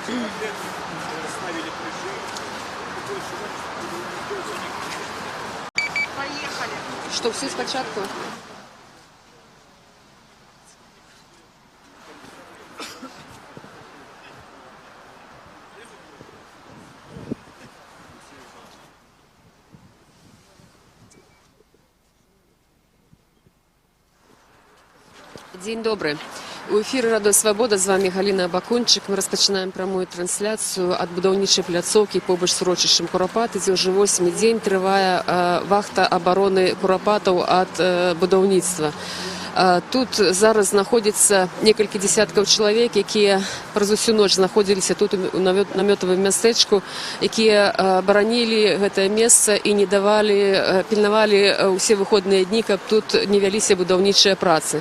Ставили крыши. Поехали. Што, все спачатку? Дзень добры. У эфіры Радыё Свабода, з вамі Галіна Бакунчык. Мы распачынаем прамую трансляцыю ад будаўнічай пляцоўкі побач з урочышчам Курапаты, дзе ўжо восьмы дзень трывае вахта абароны Курапатаў ад будаўніцтва. Тут зараз знаходзіцца некалькі дзесяткаў чалавек, якія праз усю ноч знаходзіліся тут у намётавым мястэчку, якія баранілі гэтае месца і не давалі, пільнавалі ўсе выходныя дні, каб тут не вяліся будаўнічыя працы.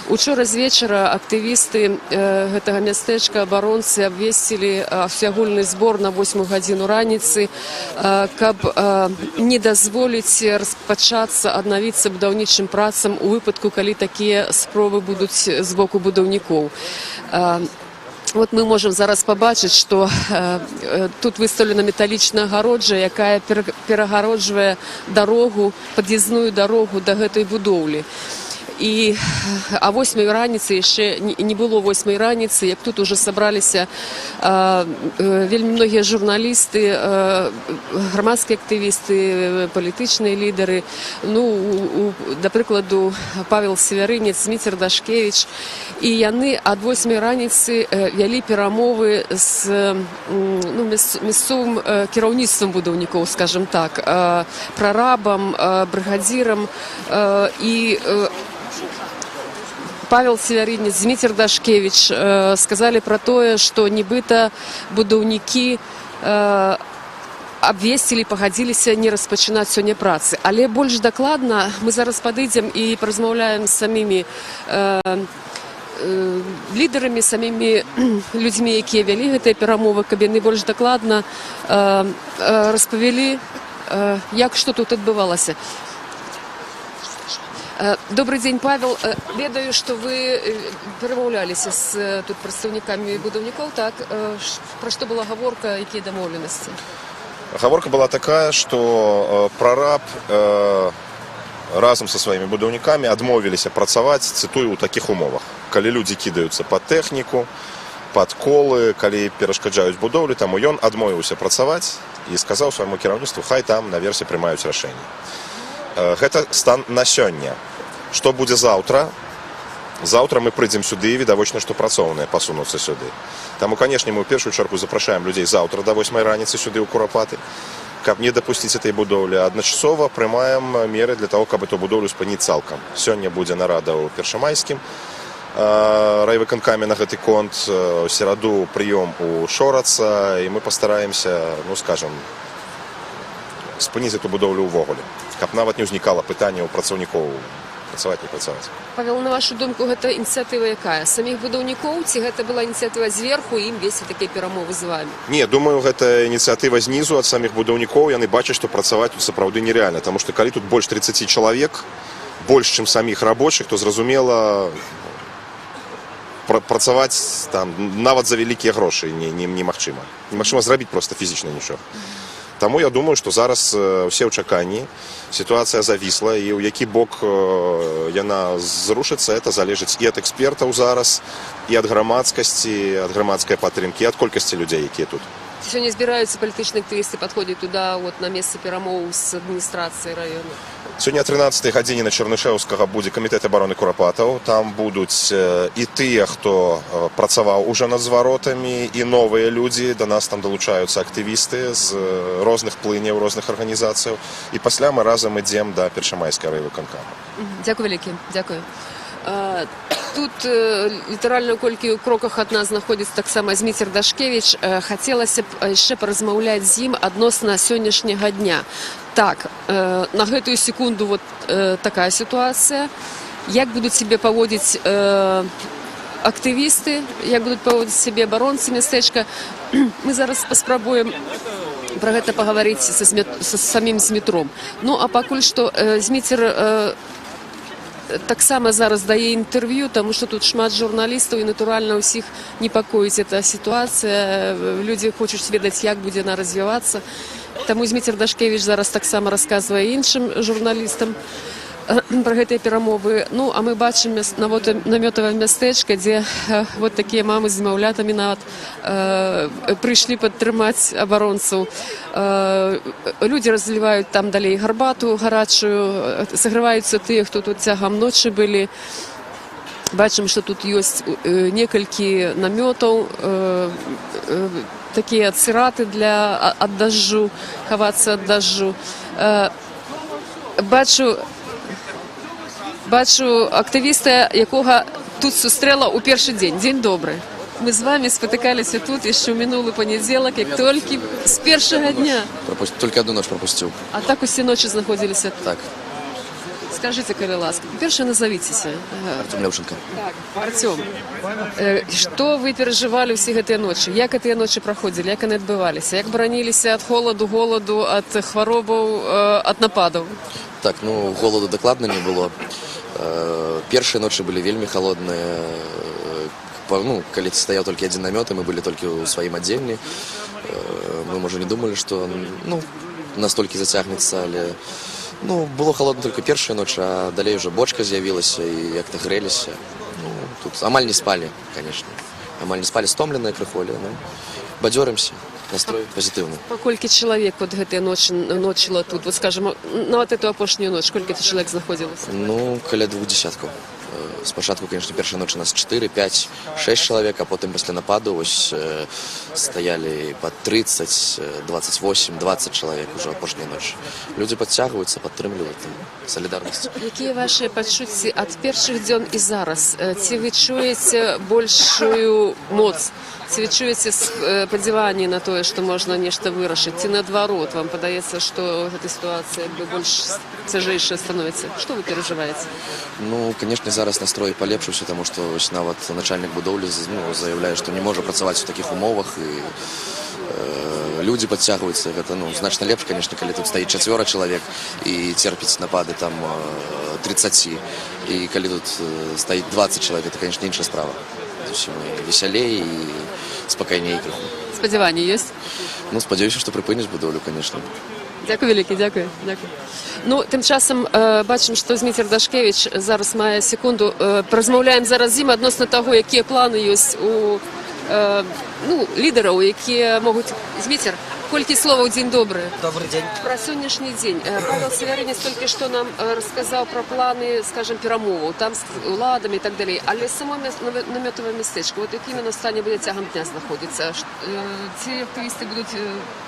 Учора з вечара актывісты гэтага мястэчка, абаронцы, абвесцілі усеагульны збор на 8 гадзіну раніцы, каб не дазволіць распачацца, аднавіцца будаўнічым працам у выпадку, калі такія спробы будуць з боку будаўнікоў. Вот мы можам зараз пабачыць, што тут выстаўлена металічная агароджа, якая перагароджвае дарогу, пад'язную дарогу да гэтай будоўлі. І а 8 раніцы, яшчэ не было 8 раніцы, як тут уже сабраліся вельмі многія журналісты, грамадскія актывісты, палітычныя лідары. Ну, да прыкладу, Павел Севярынец, Зміцер Дашкевіч. І яны ад 8 раніцы вялі перамовы з ну, мясцовым кіраўніцтвам будаўнікоў, скажем так, прарабам, брыгадзірам і Павел Севярынец, Зміцер Дашкевіч сказалі пра тое, што нібыта будаўнікі абвесцілі, пагадзіліся не распачынаць сёння працы. Але больш дакладна мы зараз падыдзем і паразмаўляем з самімі лідарамі, самімі людзьмі, якія вялі гэтыя перамовы, каб яны больш дакладна распавялі, як што тут адбывалася. Добры дзень, Павел. Ведаю, што вы перамаўляліся з тут прадстаўнікамі будаўнікоў, так? Пра што была гаворка, якія дамоўленасці? Гаворка была такая, што прараб разам са сваімі будаўнікамі адмовіліся працаваць, цытую, у такіх умовах. Калі людзі кідаюцца пад тэхніку, пад колы, калі перашкаджаюць будоўлі, таму ён адмовіўся працаваць і сказаў свайму кіраўніцтву, хай там наверсе прымаюць рашэнне. Гэта стан на сёння. Што будзе заўтра? Заўтра мы прыйдзем сюды, і відавочна, што працоўныя пасунуцца сюды. Таму, канешне, мы ў першую чаргу запрашаем людзей заўтра да 8 раніцы сюды ў Курапаты, каб не дапусціць этой будоўлі. Адначасова прымаем меры для того, каб эту будоўлю спыніць цалкам. Сёння будзе нарада ў Першамайскім райвыканкаме на гэты конт, у сераду прыём у Шораца, і мы пастараемся, ну скажем, спыніць эту будоўлю ўвогуле, каб нават не ўзнікала пытання ў працаўнікоў працаваць, не працаваць. Павел, на вашу думку, гэта ініцыятыва якая? Саміх будаўнікоў ці гэта была ініцыятыва зверху, ім весці такія перамовы з вамі? Не, думаю, гэта ініцыятыва знізу, ад саміх будаўнікоў. Яны бачаць, што працаваць тут сапраўды нереальна, таму што калі тут больш 30 чалавек, больш, чым саміх рабочых, то, зразумела, працаваць там нават за вялікія грошы немагчыма. Немагчыма зрабіць проста фізічна нічога. Таму я думаю, што зараз усе ў чаканні, сітуацыя завісла, і ў які бок яна зрушыцца, это залежыць і ад экспертаў зараз, і ад грамадскасці, ад грамадскай падтрымкі, і ад колькасці людзей, якія тут. Сёння збіраюцца палітычныя актывісты падходзіць туда, вот, на месца перамоў з адміністрацыяй раёна. Сёння о 13 гадзіне на Чарнышэўскага будзе камітэт абароны Курапатаў. Там будуць і тыя, хто працаваў уже над зваротамі, і новыя людзі. Да нас там далучаюцца актывісты з розных плыняў, розных арганізацыяў. І пасля мы разам ідзем да Першамайскай райвыканкама. Дзякуй вялікі, дзякую. Тут літаральна колькі ў кроках ад нас знаходзіцца таксама Зміцер Дашкевіч. Хацелася б яшчэ паразмаўляць з ім адносна сённяшняга дня. Так, на гэтую секунду вот такая сітуацыя. Як будуць сябе паводзіць актывісты, як будуць паводзіць сябе абаронцы мястэчка, мы зараз паспрабуем пра гэта пагаварыць са самім Змітром. Ну а пакуль што Зміцер Таксама зараз дае інтэрв'ю, таму што тут шмат журналістаў, і, натуральна, ўсіх непакоіць эта сітуацыя. Людзі хочуць ведаць, як будзе яна развівацца. Таму Зміцер Дашкевіч зараз таксама расказвае іншым журналістам пра гэтыя перамовы. Ну, а мы бачым намётавае мястэчка, дзе вот такія мамы з немаўлятамі нават прыйшлі падтрымаць абаронцаў. Людзі разліваюць там далей гарбату гарачую, саграваюцца тыя, хто тут цягам ночы былі. Бачым, што тут ёсць некалькі намётаў, такія цыраты ад дажджу, хавацца ад дажджу. Бачу актывіста, якога тут сустрэла ў першы дзень. Дзень добры. Мы з вами спатыкаліся тут яшчэ ў мінулы панядзелак, як толькі з першага дня. Только одну ночь пропустил. А так усе ночы знаходзіліся? Так. Скажыце, калі ласка, па-першае, назавіцеся. Артем Левченко. Так, Артём, што вы перажывалі ўсе гэтыя ночы? Як гэтыя ночы праходзілі, як яны адбываліся? Як бараніліся ад холаду, голаду, ад хваробаў, ад нападаў? Так, ну, голаду дакладна не было. Першыя ночы былі вельмі халодныя. Ну, калі стаяў толькі адзін намёт, і мы былі толькі ў сваім аддзеленні. Мы, можа, не думалі, што, ну, настолькі зацягнецца, але, ну, было холодна толькі першая ноч, а далей уже бочка з'явілася, і як-то грэліся. Ну, тут амаль не спалі, конечно. Амаль не спалі, стомленыя крыху, але, ну, бадзёрымся, настрой пазітыўны. Па колькі чалавек вот гэтыя ночы ночыла тут? Вот, скажем, нават эту апошнюю ноч, колькі чалавек знаходзілася? Ну, каля двух десяткаў. Спачатку, конечно, першая ноч у нас 4, 5, 6 чалавек, а потым пасля нападу вось стаялі па 30, 28, 20 чалавек уже апошняя ноч. Людзі падцягваюцца, падтрымліваюць там, салідарнасць. Якія вашы пачуцці ад першых дзён і зараз? Ці вы чуеце большую моц? Ці вы чуеце спадзяванне на тое, што можна нешта вырашыць? Ці наадварот, вам падаецца, што гэта сітуацыя як бы больш цяжэйшая становіцца? Што вы перажываеце? Ну, конечно, зараз настрой палепшыўся, таму што вось нават начальнік будоўлі, ну, заяўляе, што не можа працаваць у такіх умовах, і людзі падцягваюцца. Гэта, ну, значна лепш, конечно, калі тут стаіць чацвёра чалавек і церпіць напады там 30, і калі тут стаіць 20 чалавек, это, конечно, іншая справа. Зусім і весялей, і спакайней крыху. Спадзяванні ёсць? Ну, спадзяюся, што прыпыняць будоўлю, конечно. Дзякуй вялікі, дзякуй, дзякуй. Ну, тым часам бачым, што Зміцер Дашкевіч зараз мае секунду. Паразмаўляем зараз з ім адносна таго, якія планы ёсць у ну, лідараў, якія могуць. Зміцер, колькі словаў, дзень добры. Добрый день. Пра сённяшні дзень. Павел Севярынец толькі што нам расказаў пра планы, скажем, перамоваў там з уладамі і так далей. Але само намётавае мястэчка, вот якім яно стане будзе цягам дня знаходзіцца? Ці актывісты будуць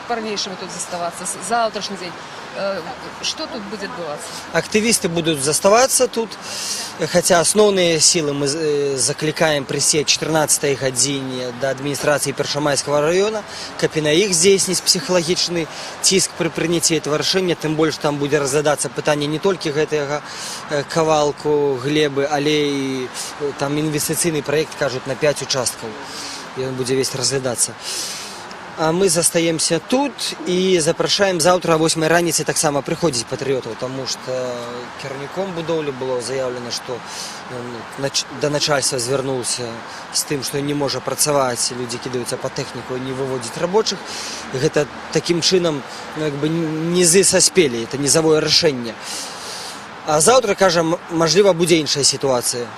па-ранейшаму тут заставацца? Заўтрашні дзень. Што тут будзе адбывацца? Актывісты будуць заставацца тут, хаця асноўныя сілы мы заклікаем прыйсці 14 гадзіне да адміністрацыі Першамайскага района, каб і на іх здзейсніць псіхалагічны ціск пры прыняцці этого рашэння, тым больш там будзе разглядацца пытанне не толькі гэтага кавалку глебы, але і там інвестыцыйны праект, кажуць, на 5 участкаў. І ён будзе весь разглядацца. А мы застаемся тут і запрашаем заўтра о 8 раніцы таксама прыходзіць патрыётаў, таму што кіраўніком будоўлі было заяўлена, што ён да начальства звярнуўся з тым, што не можа працаваць, людзі кідаюцца па тэхніку, не выводзіць рабочых. Гэта такім чынам, ну, як бы нізы саспелі, это нізавое рашэнне. А заўтра, кажа, мажліва, будзе іншая сітуацыя.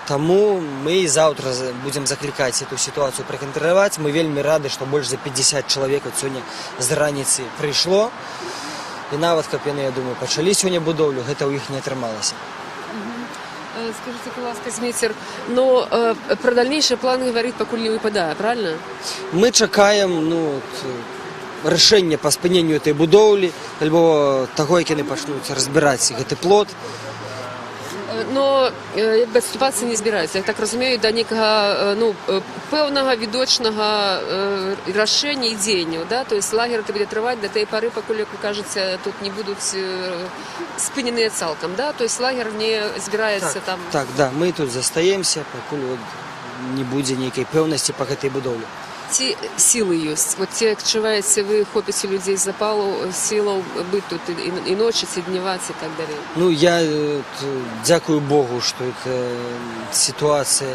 Таму мы і заўтра будзем заклікаць эту сітуацыю пракантраляваць. Мы вельмі рады, што больш за 50 чалавек от сёння з раніцы прыйшло. І нават каб яны, я думаю, пачалі сёння будоўлю, гэта ў іх не атрымалася. Скажыце, калі ласка, Зміцер, но пра дальнейшие планы гаварыць пакуль не выпадае, правильно? Мы чакаем, ну, от, рашэння па спыненню этой будоўлі альбо таго, як яны пачнуць разбіраць гэты плот. Но як бы адступацца не збіраюцца. Я так разумею, да некага ну, пэўнага відочнага рашэння і дзеянняў, да? То есть лагер это будзе трываць да той пары, пакуль, як вы кажаце, тут не будуць спыненыя цалкам, да? То есть лагер не збіраецца Так, там. Так, да, мы тут застаемся, пакуль от не будзе нейкай пэўнасці па гэтай будоўлі. Ці сілы ёсць? Вот ці адчуваеце вы, хопіць у людзей запалу, сілаў быць тут і ночы, ці дняваць і так далей? Ну, я дзякую Богу, што это сітуацыя,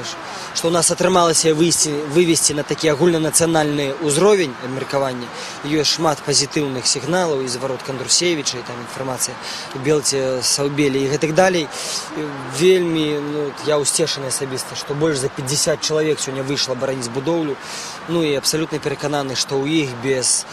што у нас атрымалася вывесці на такі агульнанацыянальны ўзровень абмеркавання. Ёсць шмат пазітыўных сігналаў і зварот Кандрусевіча, і там інфармацыя у Белце, Саўбелі і гэтак далей. І вельмі, ну, от я ўсцешаны асабіста, што больш за 50 чалавек сёння выйшла бараніць будоўлю. Ну і абсалютна перакананы, што ў іх без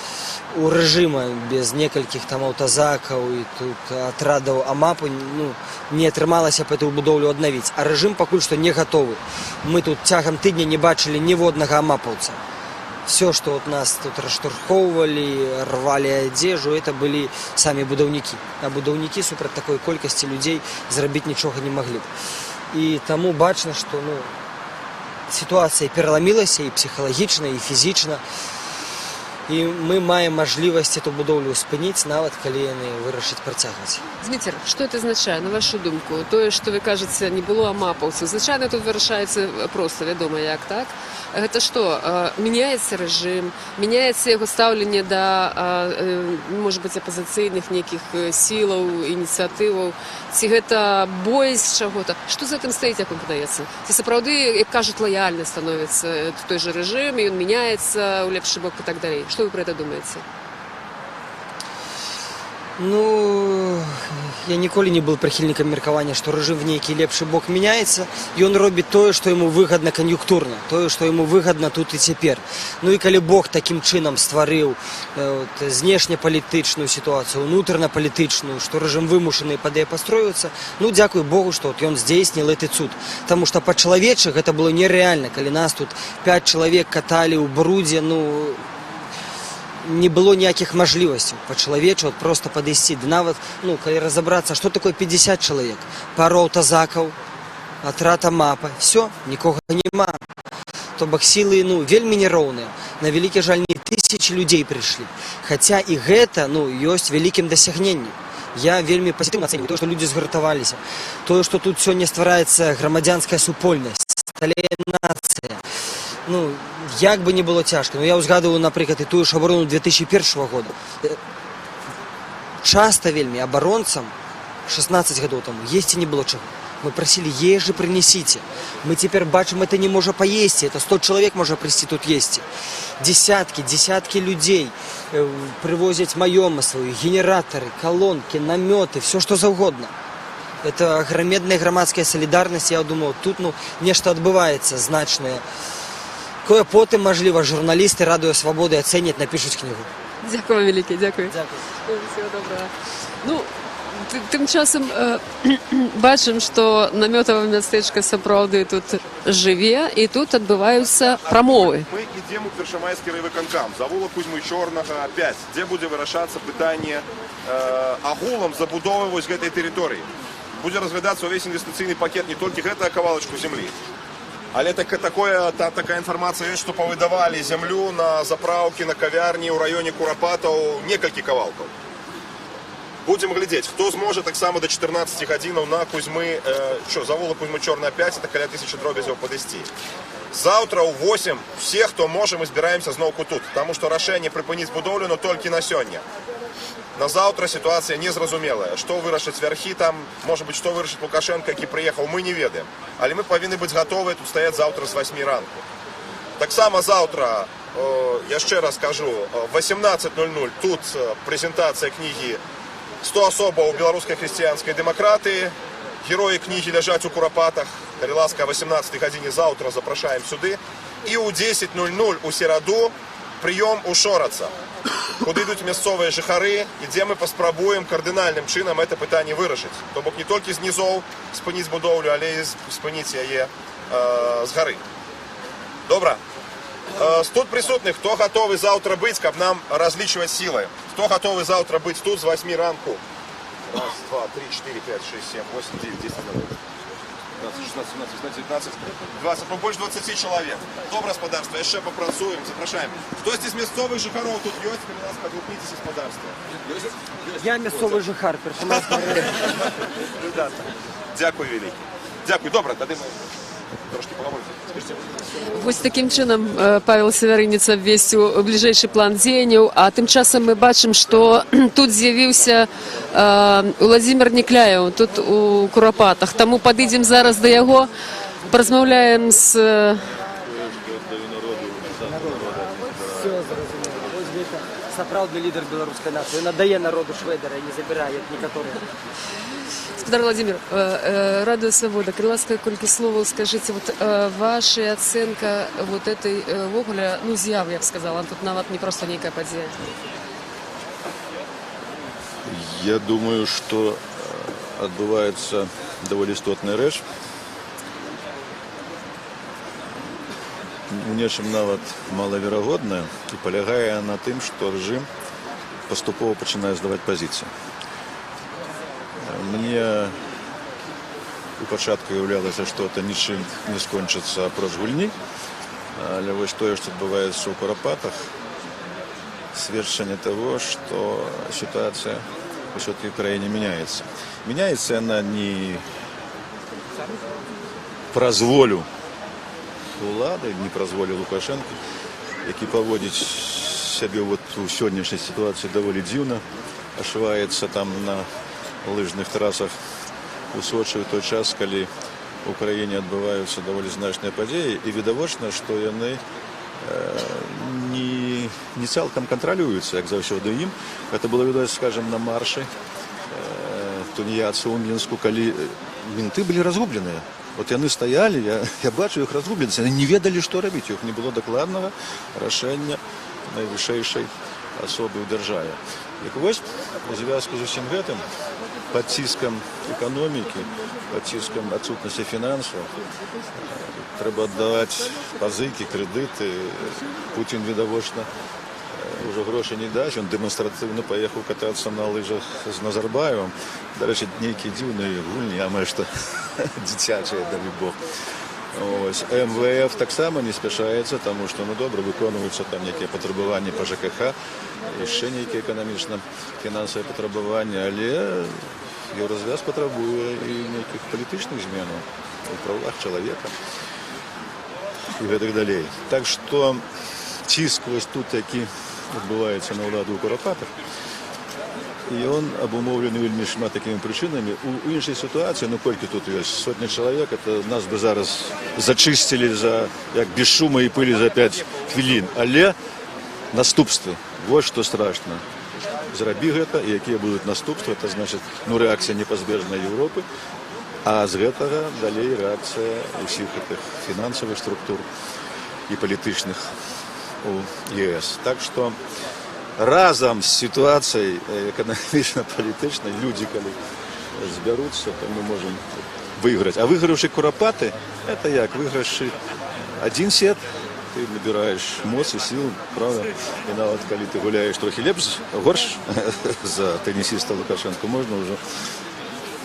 у рэжыма без некалькіх там аўтазакаў і тут атрадаў АМАПу, ну, не атрымалася б эту будоўлю аднавіць. А рэжым пакуль што не гатовы. Мы тут цягам тыдня не бачылі ніводнага амапаўца. Все, что вот нас тут расштурхоўвалі, рвалі адзежу, это былі самі будаўнікі. А будаўнікі супраць такой колькасці людзей зрабіць нічога не маглі б. І таму бачна, што, ну, сітуацыя пераламілася і псіхалагічна, і фізічна. І мы маем мажлівасць эту будоўлю спыніць, нават калі яны вырашаць працягваць. Зміцер, што это азначае, на вашу думку? Тое, што вы кажаце, не было амапаўцаў. Звычайна тут вырашаецца проста, вядома, як так. Гэта што, мяняецца рэжым, мяняецца яго стаўленне да, можа быць, апазіцыйных нейкіх сілаў, ініцыятываў, ці гэта боязь чаго-то? Што за гэтым стаіць, як вам падаецца? Ці сапраўды, як кажуць, лаяльны становіцца той жа рэжым, і ён мяняецца ў лепшы бок і так далей? Што вы пра это думаеце? Ну, я ніколі не был прыхільнікам меркавання, што рэжым в нейкі лепшы бок мяняецца. Ён робіць тое, што яму выгадна кан'юнктурна, тое, што яму выгадна тут і цяпер. Ну і калі Бог такім чынам стварыў вот, знешнепалітычную сітуацыю, унутранапалітычную, што рэжым вымушаны пад яе пастройвацца, ну, дзякуй Богу, што вот ён здзейсніў гэты цуд. Таму што па-чалавечы гэта было нерэальна, калі нас тут пяць чалавек каталі ў брудзе, ну, не было ніякіх мажлівасцяў па-чалавечы вот просто падысці. Да нават, ну, калі разабрацца, што такое 50 чалавек: пару аўтазакаў, атрад АМАПа, все, нікога няма. То бок сілы, ну, вельмі няроўныя. На вялікі жаль, не тысячи людзей прыйшлі, хаця і гэта, ну, ёсць вялікім дасягненнем. Я вельмі пазітыўна ацэньваю тое, што людзі згуртаваліся, тое, што тут сёння ствараецца грамадзянская супольнасць, сталее нацыя. Ну, як бы не было цяжка, ну, я ўзгадываю, напрыклад, і тую ж абарону 2001 года. Часта вельмі абаронцам 16 гадоў таму есці не было чаго. Мы прасілі: «Ежы прынесіце». Мы цяпер бачым, это не можа паесці, это 100 чалавек можа прыйсці тут есці. Десяткі, десяткі людзей прывозяць маёмасць сваю, генератары, калонкі, намёты, все што заўгодна. Это аграмедная грамадская салідарнасць. Я думаю, тут, ну, нешта адбываецца значнае, кое потым, мажліва, журналісты Радыё Свабоды ацэняць, напішуць кнігу. Дзякуй вам вялікі, дзякуй. Дзякую. Всего доброго. Ну, тым часам бачым, што намётавае мястэчка сапраўды тут жыве, і тут адбываюцца прамовы. Мы ідзем у Першамайскі райвыканкам, завулак Кузьмы Чорнага 5, дзе будзе вырашацца пытанне агулам забудовы вось гэтай тэрыторыі. Будзе разглядацца ўвесь інвестыцыйны пакет, не толькі гэтага кавалачку зямлі. Але такая інфармацыя ёсць, што павыдавалі зямлю на запраўкі, на кавярні ў раёне Курапатаў некалькі кавалкаў. Будзем глядзець, хто зможа, таксама да 14 гадзінаў на Кузьмы, що, завулак Кузьмы Чорнага 5, это каля 1000 дробязяў падысці. Заўтра ў 8 все, хто можа, мы збіраемся зноўку тут, таму што рашэнне прыпыніць будоўлю, но толькі на сёння. На заўтра сітуацыя незразумелая. Што вырашаць вярхі там, можа быць, што вырашыць Лукашенко, які прыехаў, мы не ведаем. Але мы павінны быць гатовыя тут стаяць заўтра з 8 ранку. Таксама заўтра, яшчэ раз кажу, 18:00 тут прэзентацыя кнігі «100 асобаў беларускай хрысціянскай дэмакратыі». Героі кнігі ляжаць у Курапатах. Калі ласка, 18 гадзіне заўтра запрашаем сюды. І ў 10:00 у сераду прыём у Шораца, куды ідуць мясцовыя жыхары і дзе мы паспрабуем кардынальным чынам это пытанне вырашыць. То бок не толькі з нізоў спыніць будоўлю, але і спыніць яе з гары. Добра. З тут прысутных, хто гатовы заўтра быць, каб нам разлічваць сілы? Хто гатовы заўтра быць тут з 8 ранку? Раз, два, три, четыре, пять, шесть, семь, восемь, девять, 10, 11, 15, 16, 17, 18, 19, 20, ну, больш 20 чалавек. Добра, спадарства, яшчэ папрацуем, запрашаем. Хтосьці з мясцовых жыхароў тут ёсць, калі ласка, адгукніцеся, спадарства. Ёсць? Ёсць. Я мясцовы жыхар Першамайскага раёна. Дзякуй вялікі. Дзякуй. Добра, тады мы. Трошкі пагаворыце. Скажыце, Вось такім чынам Павел Севярынец абвесціў бліжэйшы план дзеянняў, а тым часам мы бачым, што тут з'явіўся Уладзімір Някляеў, тут у Курапатах. Таму падыдзем зараз да яго, паразмаўляем з Усё зразумела. Вось гэта сапраўдны лідар беларускай нацыі. Ён аддае народу Швэдара і не забірае, як некаторыя. Спадар Уладзімір, Радыё Свабода, калі ласка, колькі словаў скажыце, вот ваша ацэнка вот этой увогуле, ну, з'явы, я б сказала, тут нават не проста нейкая падзея. Я думаю, што адбываецца даволі істотная рэч. У нечым нават малаверагодная, і палягае на тым, што рэжым паступова пачынае здаваць пазіцыі. Мне у пачатку уяўлялася, што это нічым не скончыцца апроч гульні, але вось тое, што адбываецца ў Курапатах, сведчанне таго, што сітуацыя ўсё-таки ў краіне мяняецца. Мяняецца яна не праз волю улады, не праз волю Лукашэнкі, які паводзіць сябе вот у сённяшняй сітуацыі даволі дзіўна, ашываецца там на лыжных трасах у Сочы ў той час, калі у краіне адбываюцца даволі значныя падзеі, і відавочна, што яны не цалкам кантралююцца, як заўсёды ім. Гэта было відаць, скажем, на маршы тунеядцаў у Мінску, калі менты былі разгубленыя. Вот яны стаялі, я бачу іх разгубленасць, яны не ведалі, што рабіць, у іх не было дакладнага рашэння найвышэйшай асобы ў дзяржаве. Дык вось, у звязку з усім гэтым, пад ціскам эканомікі, пад ціскам адсутнасці фінансаў, трэба аддаваць пазыкі, крэдыты. Пуцін, відавочна, ўжо грошы не дасць, ён дэманстратыўна паехаў катацца на лыжах з Назарбаевым. Дарэчы, нейкія дзіўныя гульні, амаль што дзіцячыя, далі Бог. Ось. МВФ таксама не спяшаецца, таму што, ну, добра, выконваюцца там нейкія патрабаванні па ЖКХ, яшчэ нейкія эканамічна-фінансавыя патрабаванні, але Еўразвяз патрабуе і нейкіх палітычных зменаў у правах чалавека і гэтак далей. Так што ціск вось тут, які адбываецца на ўладу ў Курапатах, і ён абумоўлены вельмі шмат такімі прычынамі. У іншай сітуацыі, ну, колькі тут ёсць сотні чалавек, это нас бы зараз зачысцілі за як без шума і пылі за 5 хвілін. Але наступствы, вот што страшна. Зрабі гэта, і якія будуць наступствы, это значит, ну, рэакцыя непазбежная Еўропы, а з гэтага далей рэакцыя ўсіх гэтых фінансавых структур і палітычных у ЕС. Так што разам з сітуацыяй эканамічна-палітычнай людзі, калі збяруцца, то мы можам выйграць. А выйграўшы Курапаты, это як выйграўшы адзін сет, ты набіраеш моц і сіл, правда? І нават калі ты гуляеш трохі лепш, горш за тэнісіста Лукашэнку, можна ўжо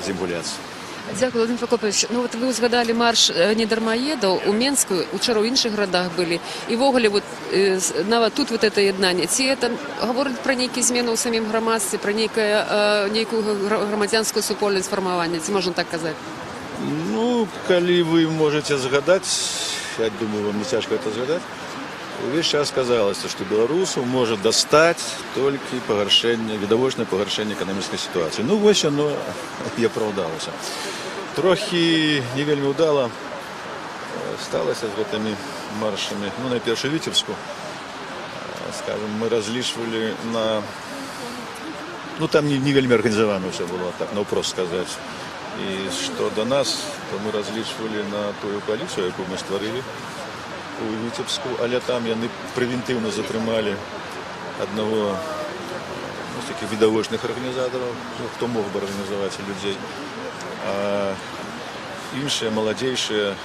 з ім гуляцца. Дзякую, Уладзімір Пракопавіч. Ну вот вы ўзгадалі марш недармаедаў у Менску, учора ў іншых гарадах былі. І ўвогуле вот, нават тут вот это яднанне. Ці это гаворыць пра нейкія змены ў самім грамадстве, пра нейкую грамадзянскую супольнасць фармавання, ці можна так казаць? Ну, калі вы можаце згадаць, я думаю, вам не цяжка это згадаць, увесь час казалася, што беларусаў можа дастаць толькі пагаршэнне, відавочнае пагаршэнне эканамічнай сітуацыі. Ну, вось яно і апраўдалася. Трохі не вельмі ўдала сталася з гэтымі маршамі. Ну, найперш у Віцебску. Скажем, мы разлічвалі на... Ну, там не вельмі арганізавана ўсё было, так, наўпрост сказаць. І што да нас, то мы разлічвалі на тую кааліцыю, якую мы стварылі у Віцебску, але там яны прэвентыўна затрымалі аднаго, ну, з такіх відавочных арганізатараў, ну, хто мог бы арганізаваць людзей. А іншыя, маладзейшыя,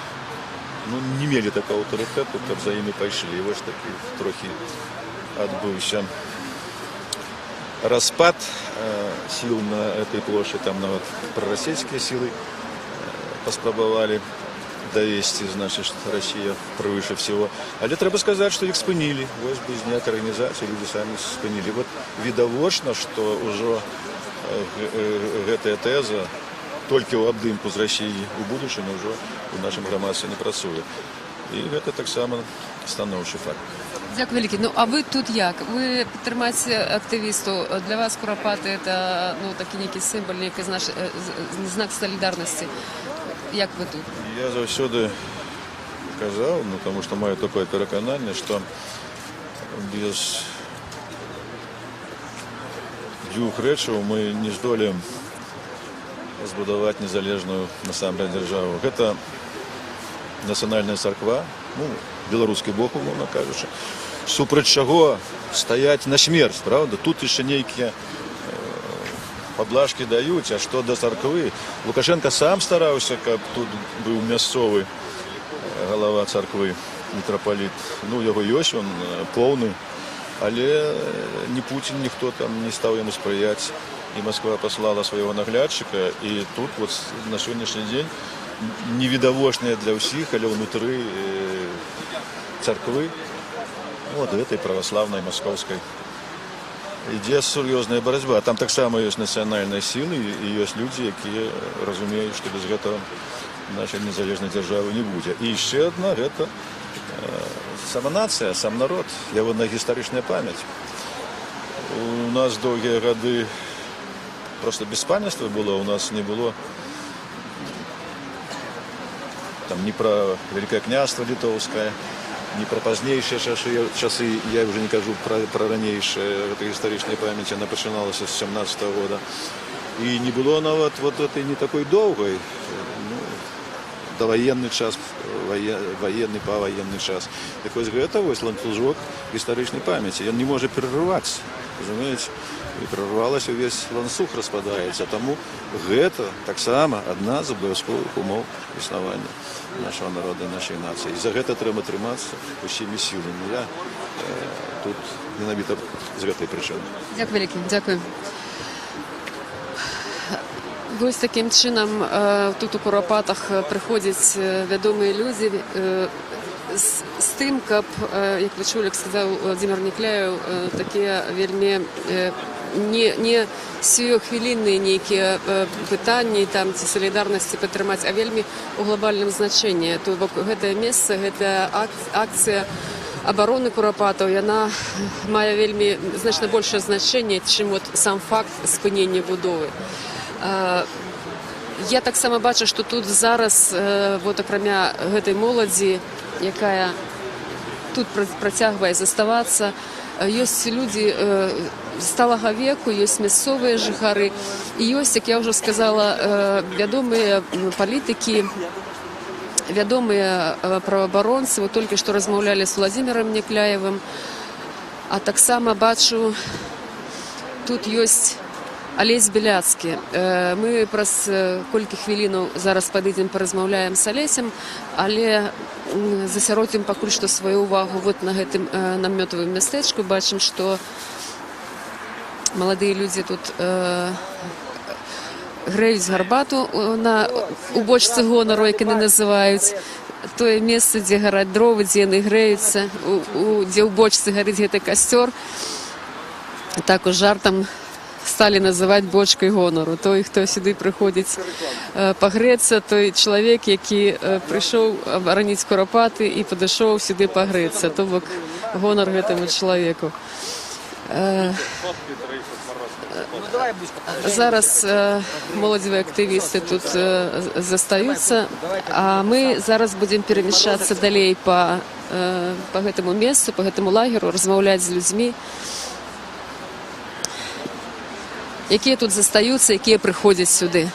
ну, не мелі такого аўтарытэту, каб за імі пайшлі. І вось такі трохі адбыўся распад сіл на этой плошчы, там нават прарасійскія сілы паспрабавалі давесці, значит, што Россия превыше всего. Але трэба сказаць, што іх спынілі. Вось без ніякай арганізацыі людзі самі спынілі. Вот відавочна, што ўжо гэтая тэза Толькі ў абдымку з Расіяй у будучыню ўжо у нашым грамадстве не працуе. І гэта таксама станоўчы факт. Дзякуй вялікі. Ну а вы тут як? Вы падтрымаеце актывістаў? Для вас Курапаты — это, ну, такі нейкі сімвал, нейкі знак салідарнасці. Як вы тут? Я заўсёды казаў, ну, таму што маю такое перакананне, што без дзвюх рэчаў мы не здолеем збудаваць незалежную насамрэч дзяржаву. Гэта нацыянальная царква, ну, беларускі бок, умоўна кажучы, супраць чаго стаяць на смерць, правда? Тут яшчэ нейкія поблажки даюць, а што да царквы, Лукашэнка сам стараўся, каб тут быў мясцовы галава царквы, мітрапаліт. Ну, яго ёсць, он поўны, але ні Пуцін, ніхто там не стаў яму спрыяць. І Масква паслала свайго наглядчыка, і тут вот на сённяшні дзень невідавочныя для ўсіх, але ўнутры царквы, ну, вот гэтай праваслаўнай маскоўскай, ідзе сур'ёзная барацьба. Там таксама ёсць нацыянальныя сілы і ёсць людзі, якія разумеюць, што без гэтага нашай незалежнай дзяржавы не будзе. І яшчэ адна — гэта сама нацыя, сам народ, ягоная гістарычная памяць. У нас доўгія гады просто беспамятства было, у нас не было там ні пра Вялікае Княства Літоўскае, ні пра пазнейшыя часы, я уже не кажу пра ранейшыя, гэтай гістарычнай памяці, она пачыналася з 17 -го года. І не было нават вот этой не такой доўгай, ну, даваенны час, ваенны, паваенны час. Так вось, гэта вось ланцужок гістарычнай памяці. Ён не можа перарывацца, разумееце? І прарвалася, увесь ланцуг распадаецца. Таму гэта таксама адна з абавязковых умоў існавання нашага народа і нашай нацыі. І за гэта трэба трымацца усімі сіламі. Я тут менавіта з гэтай прычыны. Дзякуй вялікі, дзякуй. Вось такім чынам тут, у Курапатах, прыходзяць вядомыя людзі з тым, каб, як вы чулі, як сказаў Уладзімір Някляеў, такія вельмі не сіюхвілінныя нейкія пытанні там ці салідарнасці падтрымаць, а вельмі у глобальным значэнні. То бок гэтае месца, гэтая акцыя абароны Курапатаў, яна мае вельмі значна большае значэнне, чым вот сам факт спынення будовы. Я таксама бачу, што тут зараз, вот акрамя гэтай моладзі, якая тут працягвае заставацца, ёсць людзі сталага веку, ёсць мясцовыя жыхары і ёсць, як я ўжо сказала, вядомыя палітыкі, вядомыя праваабаронцы. Вот толькі што размаўлялі з Уладзімірам Някляевым, а таксама бачу, тут ёсць Алесь Беляцкі. Мы праз колькі хвілінаў зараз падыдзем, паразмаўляем з Алесем, але засяродзім пакуль што сваю ўвагу вот на гэтым намётавым мястэчку. Бачым, што маладыя людзі тут грэюць гарбату у бочцы гонару, як яны называюць. Тое месца, дзе гараць дровы, дзе яны грэюцца, дзе ў бочцы гарыць гэты касцёр. Так у жартам сталі называць бочкай гонару. Той, хто сюды прыходзіць пагрэцца, той чалавек, які прыйшоў абараніць Курапаты і падышоў сюды пагрэцца. То бок гонар гэтаму чалавеку. Зараз моладзевыя актывісты тут застаюцца, а мы зараз будзем перамяшчацца далей па гэтаму месцу, па гэтаму лагеру, размаўляць з людзьмі, якія тут застаюцца, якія прыходзяць сюды.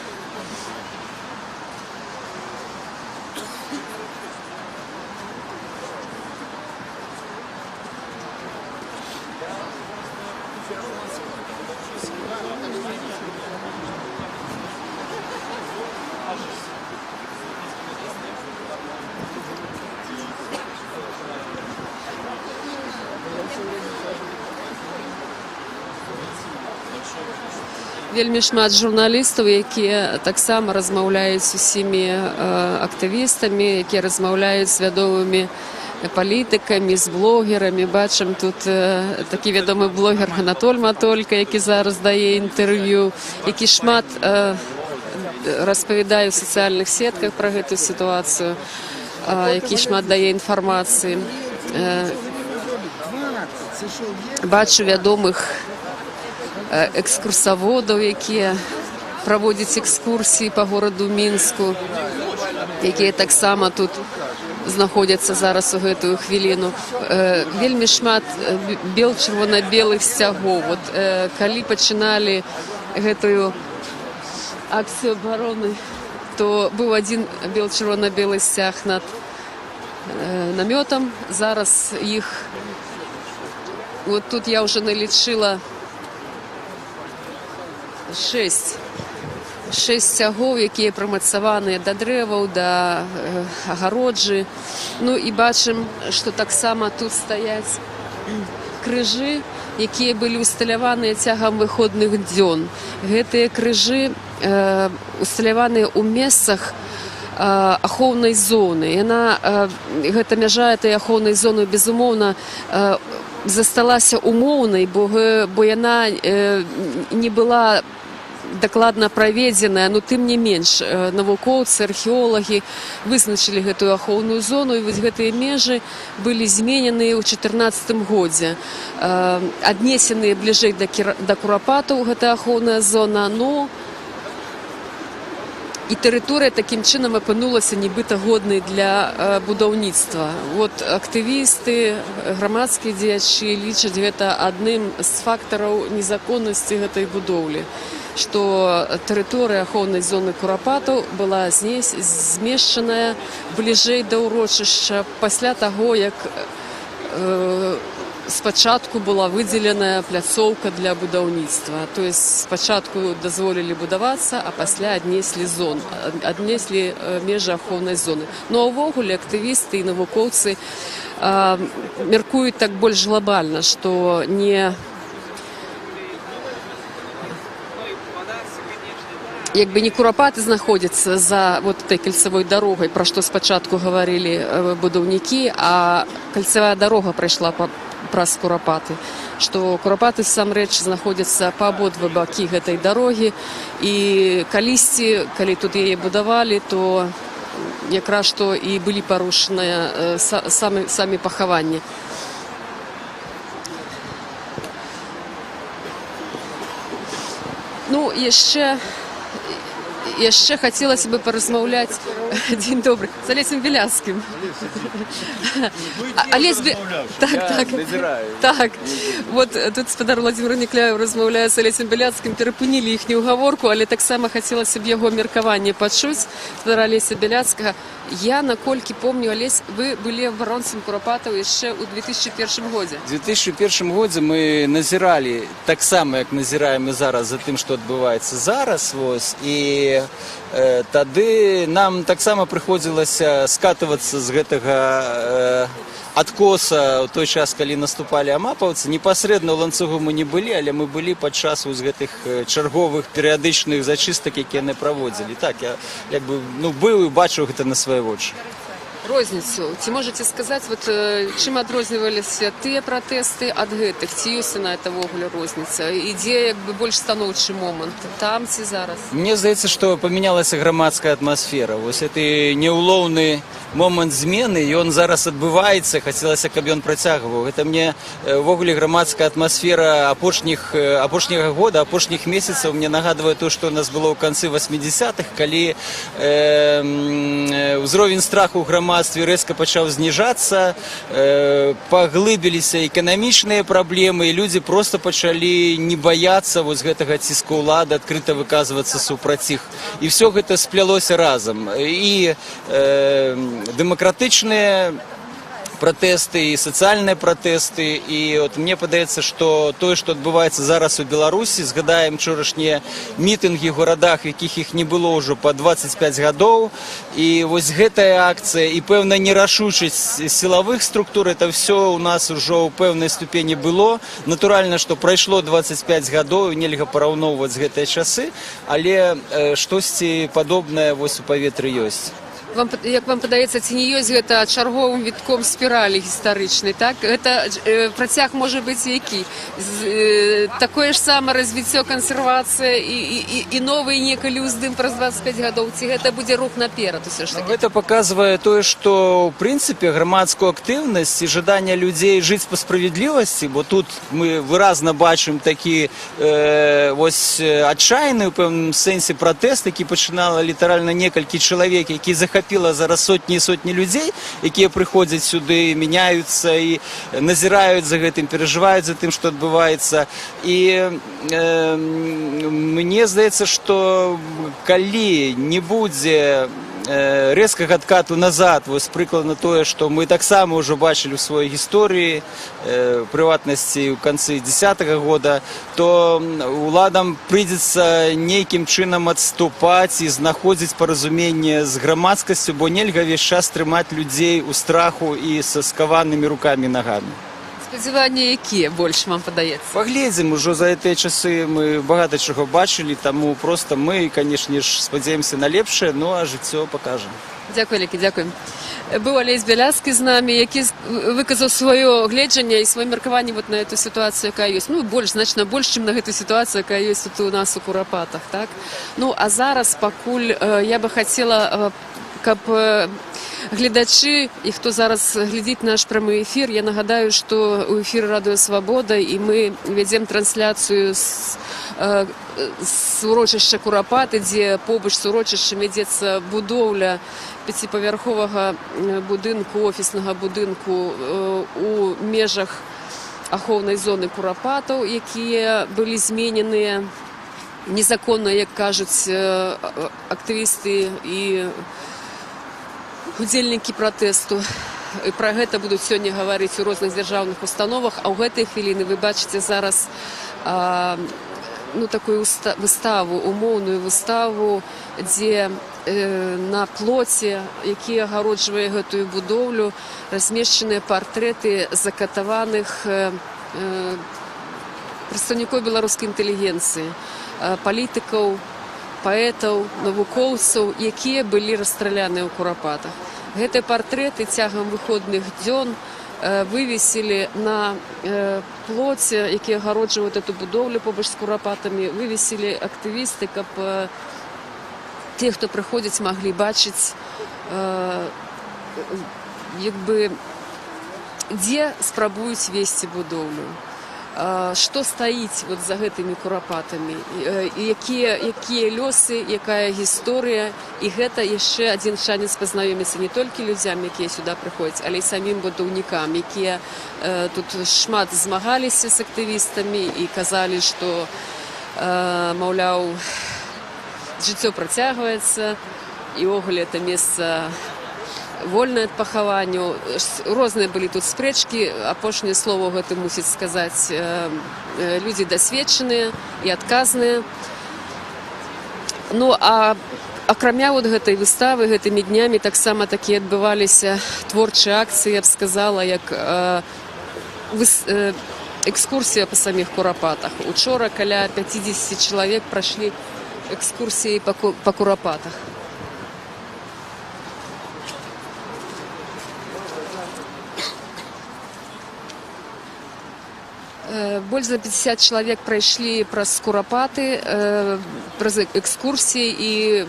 Вельмі шмат журналістаў, якія таксама размаўляюць з усімі актывістамі, якія размаўляюць з вядомымі палітыкамі, з блогерамі. Бачым тут такі вядомы блогер Анатоль Матолька, які зараз дае інтэрв'ю, які шмат распавядае ў сацыяльных сетках пра гэтую сітуацыю, які шмат дае інфармацыі. Бачу вядомых экскурсаводаў, якія праводзяць экскурсіі па гораду Мінску, якія таксама тут знаходзяцца зараз у гэтую хвіліну. Вельмі шмат бел чырвона-белых сцягоў. Вот, калі пачыналі гэтую акцыю абароны, то быў адзін бел чырвона-белы сцяг над намётам. Зараз іх вот тут я уже налічыла шэсць сцягоў, якія прымацаваныя да дрэваў, да агароджы. Ну і бачым, што таксама тут стаяць крыжы, якія былі усталяваныя цягам выходных дзён. Гэтыя крыжы усталяваныя ў месцах ахоўнай зоны. Яна, гэта мяжа этой ахоўнай зоны, безумоўна, засталася умоўнай, бо яна не была дакладна праведзеная, но тым не менш навукоўцы, археолагі вызначылі гэтую ахоўную зону, і вось гэтыя межы былі зменены ў 14-м годзе. Аднесены бліжэй да Курапатаў гэта ахоўная зона, но і тэрыторыя такім чынам апынулася нібыта годнай для будаўніцтва. Вот актывісты, грамадскія дзеячы лічаць гэта адным з фактараў незаконнасці гэтай будоўлі, што тэрыторыя ахоўнай зоны Курапатаў была змешчаная бліжэй да ўрочышча пасля таго, як спачатку была выдзеленая пляцоўка для будаўніцтва. То есть спачатку дазволілі будавацца, а пасля аднеслі межы ахоўнай зоны. Ну а ўвогуле актывісты і навукоўцы мяркуюць так больш глобальна, што не як бы не Курапаты знаходзяцца за вот этой кольцевой дорогой, пра што спачатку гаварылі будаўнікі, а кольцевая дорога прайшла праз Курапаты, што Курапаты насамрэч знаходзяцца па абодва бакі гэтай дарогі, і калісьці, калі тут яе будавалі, то якраз што і былі парушаныя самі пахаванні. Ну, яшчэ хацелася бы паразмаўляць, дзень добры, з Алесем Беляцкім. Алесь Так. Так. Вот тут спадар Уладзімір Някляеў размаўляе з Алесем Беляцкім, перапынілі іхнюю гаворку, але таксама хацелася б яго меркаванне пачуць, спадара Алеся Беляцкага. Я, наколькі помню, Алесь, вы былі абаронцам Курапатаў яшчэ ў 2001 годзе. У 2001 годзе мы назіралі таксама, як назіраем і зараз, за тым, што адбываецца зараз, вось, і тады нам таксама прыходзілася скатывацца з гэтага адкоса ў той час, калі наступалі амапаўцы. Непасрэдна ў ланцугу мы не былі, але мы былі падчас вось гэтых чарговых перыядычных зачыстак, якія яны праводзілі. Так, я як бы, ну, быў і бачыў гэта на свае вочы. Розніцу. Ці можаце сказаць, вот, чым адрозніваліся тыя пратэсты ад гэтых? Ці ёсць яна, это ўвогуле розніца? І дзе як бы больш станоўчы момант? Там ці зараз? Мне здаецца, што памянялася грамадская атмасфера. Вось гэты неўлоўны момант змены, ён зараз адбываецца, хацелася, каб ён працягваў. Гэта мне увогуле грамадская атмасфера апошняга года, апошніх месяцаў мне нагадвае то, што у нас было ў канцы 80-х, калі ўзровень страху ў грамадстве рэзка пачаў зніжацца, паглыбіліся эканамічныя праблемы, і людзі проста пачалі не баяцца вось гэтага ціску ўлады, адкрыта выказвацца супраць іх. І ўсё гэта сплялося разам. І дэмакратычныя пратэсты, і сацыяльныя пратэсты. І от мне падаецца, што тое, што адбываецца зараз у Беларусі, згадаем учорашнія мітынгі ў гарадах, якіх іх не было ўжо па 25 гадоў, і вось гэтая акцыя і пэўная нерашучасць сілавых структур, это все у нас ужо ў пэўнай ступені было. Натуральна, што прайшло 25 гадоў, і нельга параўноўваць гэтыя часы, але штосьці падобнае вось у паветры ёсць. Як вам падаецца, ці не ёсць гэта чарговым вітком спіралі гістарычнай, так? Гэта працяг можа быць які? Такое ж самае развіццё, кансервацыя і новы некалі ўздым праз 25 гадоў, ці гэта будзе рух наперад усё ж Ну, такі? гэта паказвае тое, што ў прынцыпе грамадскую актыўнасць і жаданне людзей жыць па справядлівасці, бо тут мы выразна бачым такі вось адчайны ў пэўным сэнсе пратэст, які пачынала літаральна некалькі чалавек, які захапіла зараз сотні і сотні людзей, якія прыходзяць сюды, мяняюцца і назіраюць за гэтым, перажываюць за тым, што адбываецца. І мне здаецца, што калі не будзе рэзкага адкату назад, вось прыкладна тое, што мы таксама ўжо бачылі ў сваёй гісторыі, прыватнасці ў канцы 10-го года, то уладам прыйдзецца нейкім чынам адступаць і знаходзіць паразуменне з грамадскасцю, бо нельга ўвесь час трымаць людзей у страху і са скаванымі рукамі і нагамі. Спадзяванні якія больш, вам падаецца? Паглядзім, ужо за гэтыя часы мы багата чаго бачылі, таму проста мы, канешне ж, спадзяемся на лепшае, ну а жыццё пакажа. Дзякуй вялікі, дзякуй. Быў Алесь Бяляцкі з намі, які выказаў сваё гледжанне і сваё меркаванне вот на эту сітуацыю, якая ёсць. Ну, больш, значна больш, чым на гэту сітуацыю, якая ёсць тут у нас у Курапатах, так? Ну, а зараз, пакуль я бы хацела, каб гледачы і хто зараз глядзіць наш прамы эфір, я нагадаю, што ў эфіры Радыё Свабода і мы вядзем трансляцыю з урочышча Курапаты, дзе побач з урочышчам вядзецца будоўля пяціпавярховага будынку, офіснага будынку у межах ахоўнай зоны Курапатаў, якія былі змененыя незаконна, як кажуць актывісты і удзельнікі пратэсту. І пра гэта будуць сёння гаварыць у розных дзяржаўных установах, а ў гэтай хвіліны вы бачыце зараз ну, такую выставу, умоўную выставу, дзе на плоце, які агароджвае гэтую будоўлю, размешчаныя партрэты закатаваных прадстаўнікоў беларускай інтэлігенцыі, палітыкаў, паэтаў, навукоўцаў, якія былі расстраляныя ў Курапатах. Гэтыя партрэты цягам выходных дзён вывесілі на плоце, які агароджваюць эту будоўлю побач з Курапатамі, вывесілі актывісты, каб тыя, хто прыходзіць, маглі бачыць, як бы, дзе спрабуюць весці будоўлю. Што стаіць вот за гэтымі Курапатамі, і якія лёсы, якая гісторыя, і гэта яшчэ адзін шанец пазнаёміцца не толькі людзям, якія сюда прыходзяць, але і самім будаўнікам, якія тут шмат змагаліся з актывістамі і казалі, што маўляў, жыццё працягваецца і ўвогуле это месца вольнае ад пахаванняў. Розныя былі тут спрэчкі. Апошняе слово ў гэтым мусіць сказаць людзі дасведчаныя і адказныя. Ну а акрамя вот гэтай выставы, гэтымі днямі таксама такія адбываліся творчыя акцыі, я б сказала, як экскурсія па саміх Курапатах. Учора каля 50 чалавек прайшлі экскурсіі па Курапатах. Больш за 50 чалавек прайшлі праз Курапаты, праз экскурсіі, і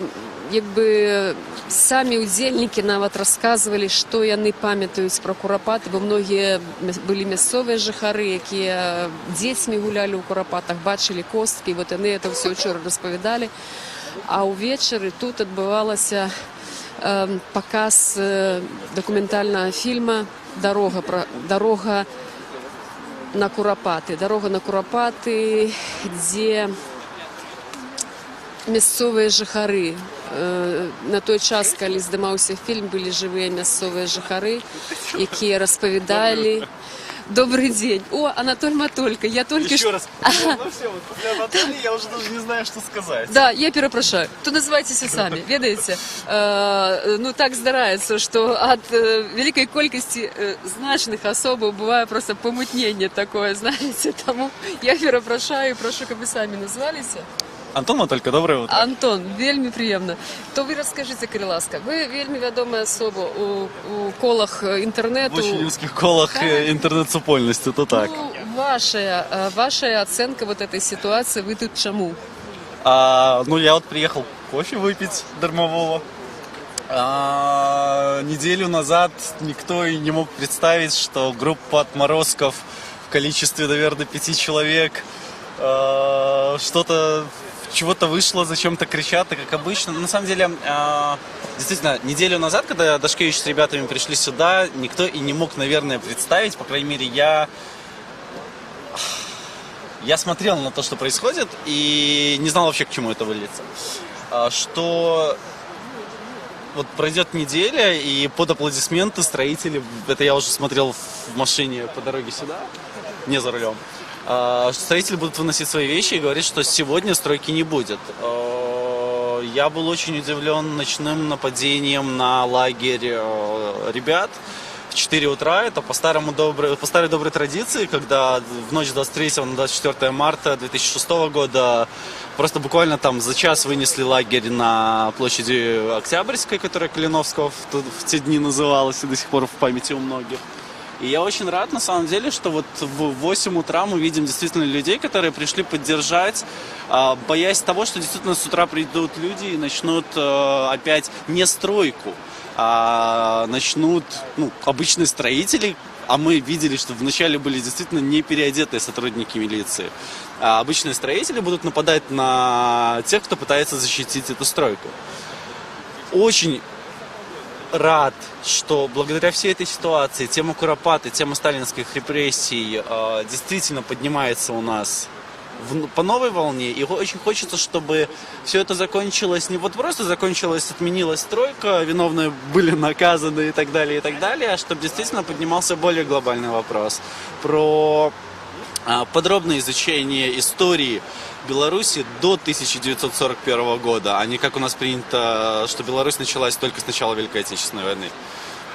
як бы самі ўдзельнікі нават расказвалі, што яны памятаюць пра Курапаты, бо многія былі мясцовыя жыхары, якія дзецьмі гулялі ў Курапатах, бачылі косткі, вот яны это ўсё учора распавядалі. А ўвечары тут адбывалася паказ дакументальнага фільма «Дарога на Курапаты». «Дарога на Курапаты», дзе мясцовыя жыхары, на той час, калі здымаўся фільм, былі жывыя мясцовыя жыхары, якія распавядалі. Добрый день. О, Анатоль Матолька, я только Еще что. раз. Ну все, вот после Анатолия я уже даже не знаю, что сказать. Да, я перапрашаю. То называйцеся самі, ведаеце. Ну так здараецца, што ад вялікай колькасці значных асобаў бывае просто памутненне такое, знаеце. Таму я перапрашаю, прашу, каб вы самі назваліся. Антон Матолько, доброе утро. Антон, вельмі прыемна. То вы раскажыце, калі ласка, вы вельмі вядомая асоба у колах інтэрнэту. В очень узких колах интернет-супольнасці, то так. Ну, ваша оценка вот этой ситуации, вы тут чаму? Ну, я вот приехал кофе выпить дармового. Неделю назад никто и не мог представить, что группа отморозков в количестве, наверное, пяти человек что-то чего-то вышло, зачем-то кричат, и как обычно. Но на самом деле, действительно, неделю назад, когда Дашкевич с ребятами пришли сюда, никто и не мог, наверное, представить, по крайней мере, я смотрел на то, что происходит, и не знал вообще, к чему это выльется. Что вот пройдет неделя, и под аплодисменты строители, это я уже смотрел в машине по дороге сюда, не за рулем, что строители будут выносить свои вещи и говорить, что сегодня стройки не будет. Я был очень удивлен ночным нападением на лагерь ребят в 4 утра. Это по старой доброй традиции, когда в ночь с 23 на 24 марта 2006 года просто буквально там за час вынесли лагерь на площади Октябрьской, которая Калиновского в те дни называлась и до сих пор в памяти у многих. И я очень рад, на самом деле, что вот в 8 утра мы видим действительно людей, которые пришли поддержать, боясь того, что действительно с утра придут люди и начнут опять не стройку, а начнут, ну, обычные строители, а мы видели, что вначале были действительно не переодетые сотрудники милиции. А обычные строители будут нападать на тех, кто пытается защитить эту стройку. Очень рад, что благодаря всей этой ситуации тема Куропаты, тема сталинских репрессий действительно поднимается у нас по новой волне. И очень хочется, чтобы все это закончилось не вот просто закончилось, отменилась стройка, виновные были наказаны и так далее, а чтобы действительно поднимался более глобальный вопрос про подробное изучение истории Беларуси до 1941 года, а не как у нас принято, что Беларусь началась только с начала Великой Отечественной войны.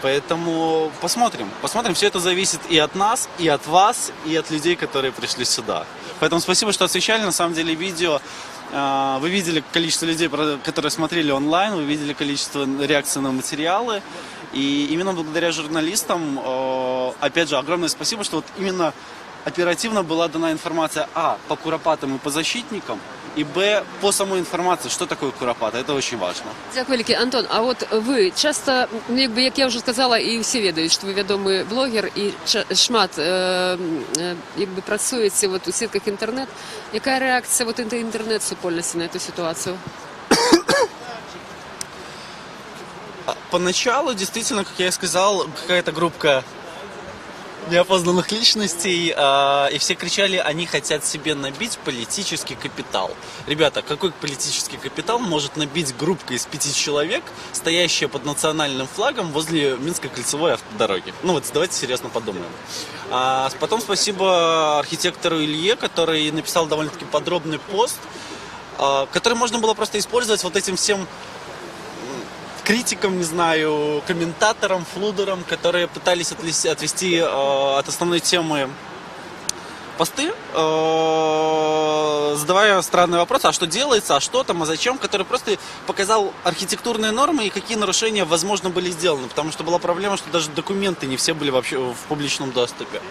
Поэтому посмотрим. Посмотрим. Все это зависит и от нас, и от вас, и от людей, которые пришли сюда. Поэтому спасибо, что освещали. На самом деле видео. Вы видели количество людей, которые смотрели онлайн, вы видели количество реакций на материалы. И именно благодаря журналистам, опять же, огромное спасибо, что вот именно оперативно была дана информация а, по Куропатам и по защитникам, и б, по самой информации, что такое Куропаты. Это очень важно. Дзякуй вялікі. Антон, а вот вы часта, ну, як бы, як я ўжо сказала, і ўсе ведаюць, што вы вядомы блогер і шмат як бы працуеце вот у сетках інтэрнэт. Якая рэакцыя вот інтэрнэт-супольнасці на эту ситуацию? Поначалу, действительно, как я и сказал, какая-то группка неопознанных личностей, и все кричали, они хотят себе набить политический капитал. Ребята, какой политический капитал может набить группка из пяти человек, стоящая под национальным флагом возле Минской кольцевой автодороги? Ну вот, давайте серьезно подумаем. Потом спасибо архитектору Илье, который написал довольно-таки подробный пост, который можно было просто использовать вот этим всем критикам, не знаю, комментаторам, флудерам, которые пытались отвести от основной темы посты, задавая странные вопросы, а что делается, а что там, а зачем, который просто показал архитектурные нормы и какие нарушения, возможно, были сделаны, потому что была проблема, что даже документы не все были вообще в публичном доступе.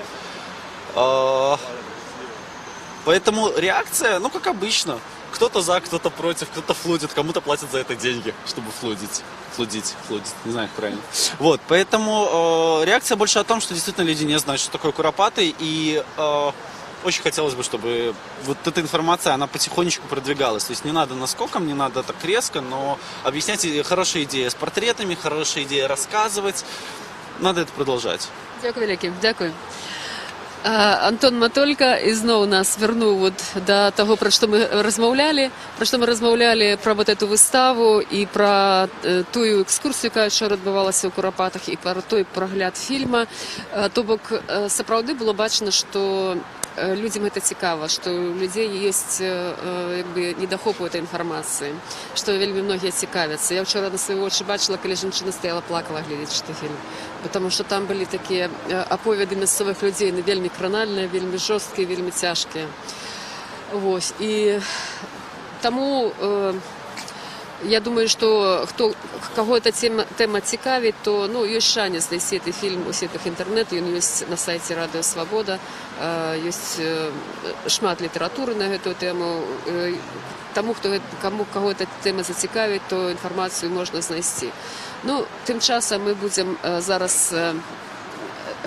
Поэтому реакция, ну, как обычно, кто-то за, кто-то против, кто-то флудит, кому-то платят за это деньги, чтобы флудить. Флудить, флудить, не знаю, как правильно. Вот, поэтому реакция больше о том, что действительно люди не знают, что такое Куропаты, и очень хотелось бы, чтобы вот эта информация, она потихонечку продвигалась. То есть не надо наскоком, не надо так резко, но объяснять, хорошая идея с портретами, хорошая идея рассказывать. Надо это продолжать. Дзякуй вялікі, дзякуй. Антон Матолька ізноў нас вярнуў вот да таго, пра што мы размаўлялі, пра вот эту выставу і пра тую экскурсію, якая учора адбывалася ў Курапатах, і пра той прагляд фільма. То бок сапраўды было бачна, што людзям гэта цікава, што ў людзей ёсць як бы недахоп у этой інфармацыі, што вельмі многія цікавяцца. Я учора на свае вочы бачыла, калі жанчына стаяла, плакала, гледзячы той фільм, потому что там былі такія аповеды мясцовых людзей, яны вельмі кранальныя, вельмі жорсткія, вельмі цяжкія. Вось. І Таму я думаю, што хто каго эта тэма цікавіць, то, ну, ёсць шанец знайсці гэты фільм у сетках інтэрнэту, ён ёсць на сайце Радыё Свабода, ёсць шмат літаратуры на гэтую тэму. Таму хто, каго эта тэма зацікавіць, то інфармацыю можна знайсці. Ну, тым часам мы будзем зараз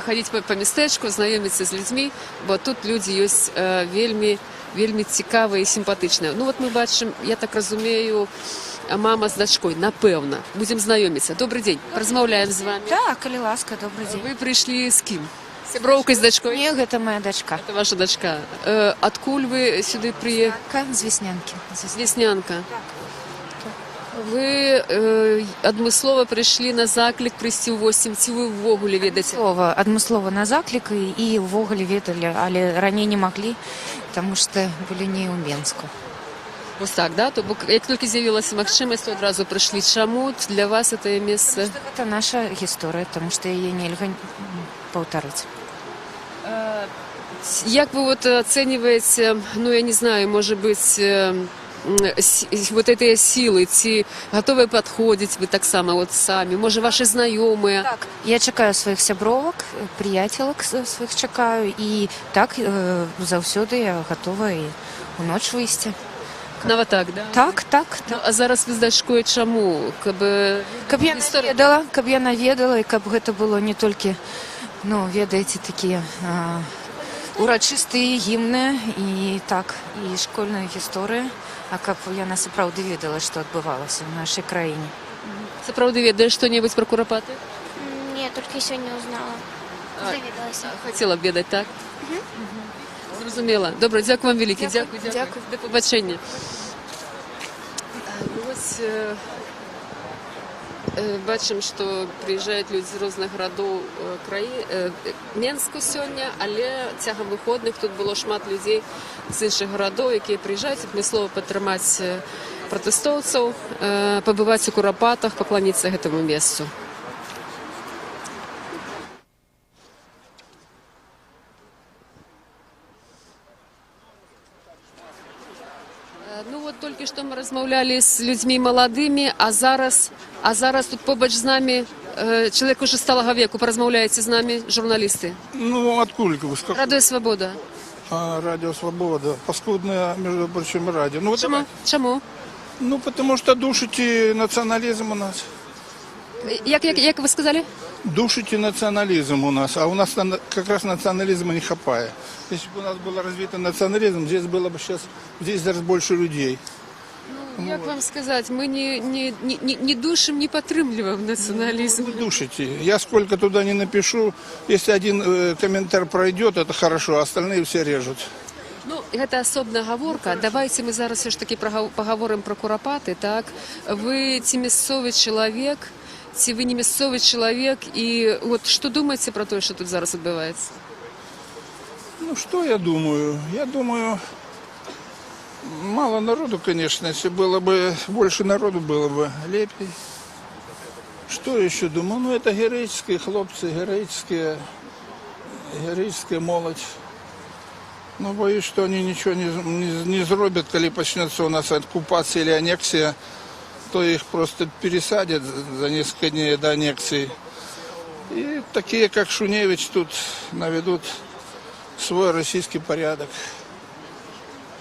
хадзіць па мястэчку, знаёміцца з людзьмі, бо тут людзі ёсць вельмі вельмі цікавыя і сімпатычныя. Ну вот мы бачым, я так разумею, мама з дачкой, напэўна. Будзем знаёміцца. Добры дзень, размаўляем з вами. Так, калі ласка, добры дзень. Вы прыйшлі з кім? Сяброўкай, з дачкой? Не, гэта моя дачка. Это ваша дачка. Адкуль вы сюды прыехалі? Ка з Вяснянкі. З Вяснянка. Вы адмыслова прыйшлі на заклік прыйсці ў 8, ці вы ўвогуле ведаеце? Адмыслова на заклік і ўвогуле ведалі, але раней не маглі, таму што былі не ў Менску. Вось так, да? То бок, як толькі з'явілася магчымасць, то адразу прыйшлі. Чаму для вас это месца? Гэта наша гісторыя, таму што яе нельга паўтарыць. Як вы вот оцениваете, ну, я не знаю, может быть, вот эти силы, ці гатовы падходзіць вы таксама вот самі, можа, вашы знаёмыя? Так, я чакаю сваіх сябровак, прыяцелак сваіх чакаю, і так, заўсёды я гатова і ў ноч выйсці. Нават так, да? Так. Ну, а зараз вы з дачкой чаму? Каб, Каб я наведала, каб я наведала, і каб гэта было не толькі, ну, ведаеце, такія урачыстыя гімны і так, і школьная гісторыя, а каб яна сапраўды ведала, што адбывалася ў нашай краіне. Сапраўды ведаеш што-небудзь пра Курапаты? Не, только сегодня узнала. Даведалася. Хацела б ведаць, так? Зразумела. Добра, дзякуй вам вялікі. Дзякуй, дзякуй. Дзякуй. Да пабачэння. Ну, вось, бачым, што прыязджаюць людзі з розных гарадоў Менску сёння, але цягам выходных тут было шмат людзей з іншых гарадоў, якія прыязджаюць адмыслова падтрымаць пратэстоўцаў, пабываць у Курапатах, пакланіцца гэтаму месцу. Ну вот толькі што мы размаўлялі з людзьмі маладымі, а зараз тут побач з намі чалавек ужо сталага веку, паразмаўляеце з намі, журналісты. Ну, откуда вы? С какого? Радыё Свабода. А, Радио Свобода. Паскудное, между прочим, радио. Ну, вот Чаму? давай. Чаму? Ну, потому что душите национализм у нас. Як вы сказалі? Душите национализм у нас. А у нас как раз национализма не хапает. Если бы у нас был развитый национализм, здесь было бы сейчас, здесь даже больше людей. Ну, як вам сказаць, мы не душым, не падтрымліваем нацыяналізм. Вы душите. Я сколько туда не напишу, если один комментарий пройдет, это хорошо, а остальные все режут. Ну, гэта асобная гаворка. Давайте мы зараз усё ж такі пагаворым пра Курапаты, так? Вы ці мясцовы чалавек, ці вы не мясцовы чалавек, і вот што думаеце пра тое, што тут зараз адбываецца? Ну, что я думаю? Я думаю, мало народу, конечно. Если было бы больше народу, было бы лепей. Что еще думаю? Ну, это героические хлопцы, героическая молодь. Но боюсь, что они ничего не зробят, коли начнется у нас оккупация или аннексия, то их просто пересадят за несколько дней до аннексии. И такие, как Шуневич, тут наведут свой российский порядок.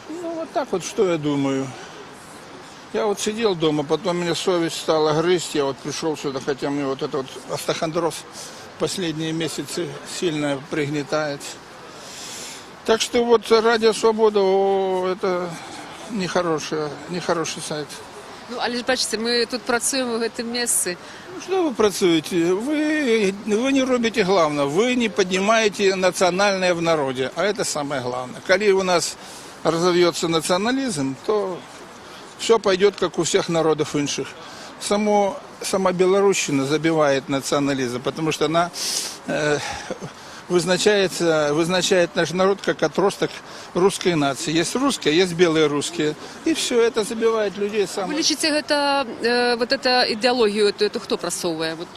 Ну, вот так вот, что я думаю. Я вот сидел дома, потом меня совесть стала грызть, я вот пришел сюда, хотя мне вот это вот остеохондроз последние месяцы сильно пригнетает. Так что вот Радио Свобода, о, это нехороший сайт. Ну, але ж бачыце, мы тут працуем у гэтым месцы. Ну, что вы працуеце? Вы не робіце главное, вы не поднимаете национальное в народе, а это самое главное. Коли у нас разовьется национализм, то все пойдет, как у всех народов іншых. Сама Белорусщина забивает национализм, потому что она вызначает наш народ как отросток русской нации. Есть русские, есть белые русские. И все это забивает людей Вы самое. лічыце гэта, вот эта ідэалогію, эту хто прасоўвае? Вот,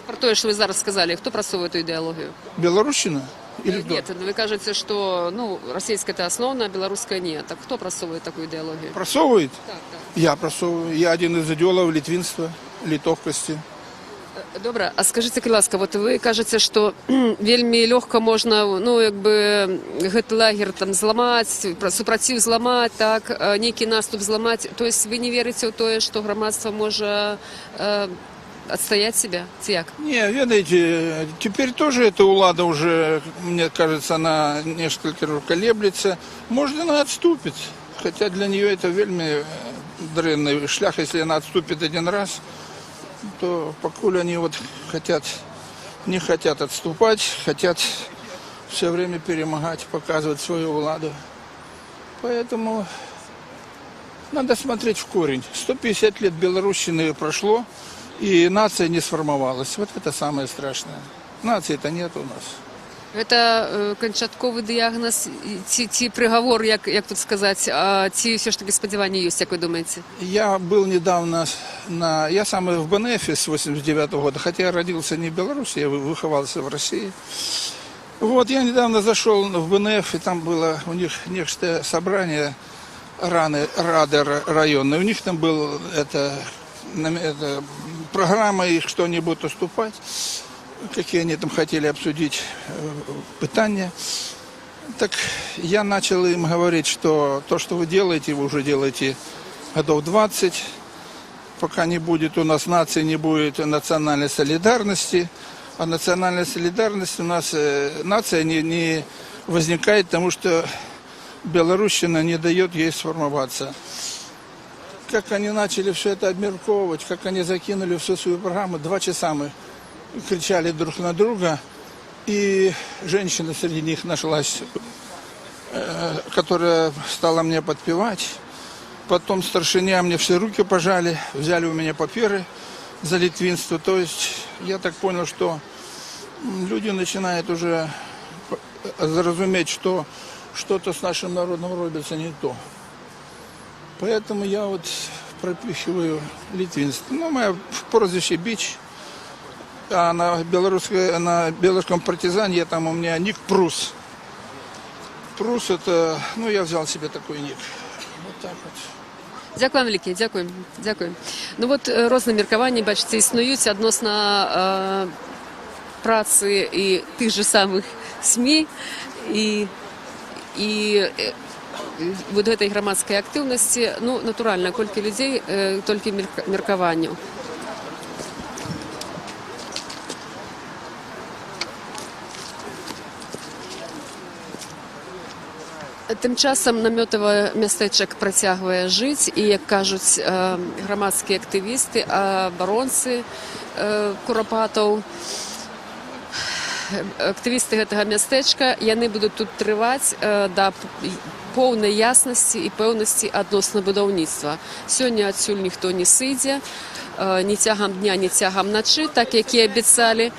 пра тое, што вы зараз сказалі, хто прасоўвае эту ідэалогію? Белорусщина? Или кто? Нет, вы кажаце, што, ну, расійская это асноўная, а беларуская не. Так хто прасоўвае такую ідэалогію? Прасоўвае? Так. Я прасоўваю. Я один из идеологов литвинства, литовкости. Добра, а скажыце, калі ласка, вот вы кажаце, што вельмі лёгка можна, ну, як бы гэты лагер там зламаць, супраціў зламаць, так, нейкі наступ зламаць. То есть вы не верыце ў тое, што грамадства можа адстаяць себя, ці як? Не, ведаеце, теперь тоже эта улада уже, мне кажется, она несколько колеблется. Может, она отступит. Хотя для нее это вельмі дрэнны шлях. Если она отступит один раз, то пакуль они вот хотят, не хотят отступать, хотят все время перемагать, показывать свою уладу. Поэтому надо смотреть в корень. 150 лет белорусщины прошло, и нация не сформовалась. Вот это самое страшное. Нации-то нет у нас. Гэта канчатковы дыягназ ці прыгавор, як тут сказаць, а, ці ўсё ж таки спадзяванні ёсць, як вы думаеце? Я был недавно на... Я сам в БНФ с 89 года, хотя я родился не в Беларуси, я выхавался в России. Вот, я недавно зашел в БНФ, и там было у них нечто собрание рады районной. У них там был это, программа их, что они будут уступать, какие они там хотели обсудить пытанні. Так я начал им говорить, что то, что вы делаете, вы уже делаете годов 20, пока не будет у нас нации, не будет национальной солидарности. А национальная солидарность у нас, нация не возникает, потому что белорусщина не дает ей сформоваться. Как они начали все это абмяркоўваць, как они закинули всю свою программу, 2 часа мы кричали друг на друга, и женщина среди них нашлась, которая стала мне подпевать. Потом старшине мне все руки пожали, взяли у меня паперы за литвинство. То есть я так понял, что люди начинают уже зразумець, что что-то с нашим народом робіцца не то. Поэтому я вот пропихиваю литвинство. Ну, мое прозвище Бич, а на белорусском партизане я там у меня ник Прус. Прус — это, ну, я взял себе такой ник. Вот так вот. Дзякуй вам вялікі, дзякуй, дзякуй. Ну вот розныя меркаванні, бачыце, існуюць адносна працы і тых же самых СМІ і вот гэтай грамадскай актыўнасці. Ну, натуральна, колькі людзей, толькі меркаванняў. Тым часам намётавае мястэчак працягвае жыць і, як кажуць грамадскія актывісты, абаронцы Курапатаў, актывісты гэтага мястэчка, яны будуць тут трываць да поўнай яснасці і пэўнасці адносна будаўніцтва. Сёння адсюль ніхто не сыдзе, ні цягам дня, ні цягам начы, так як і абяцалі.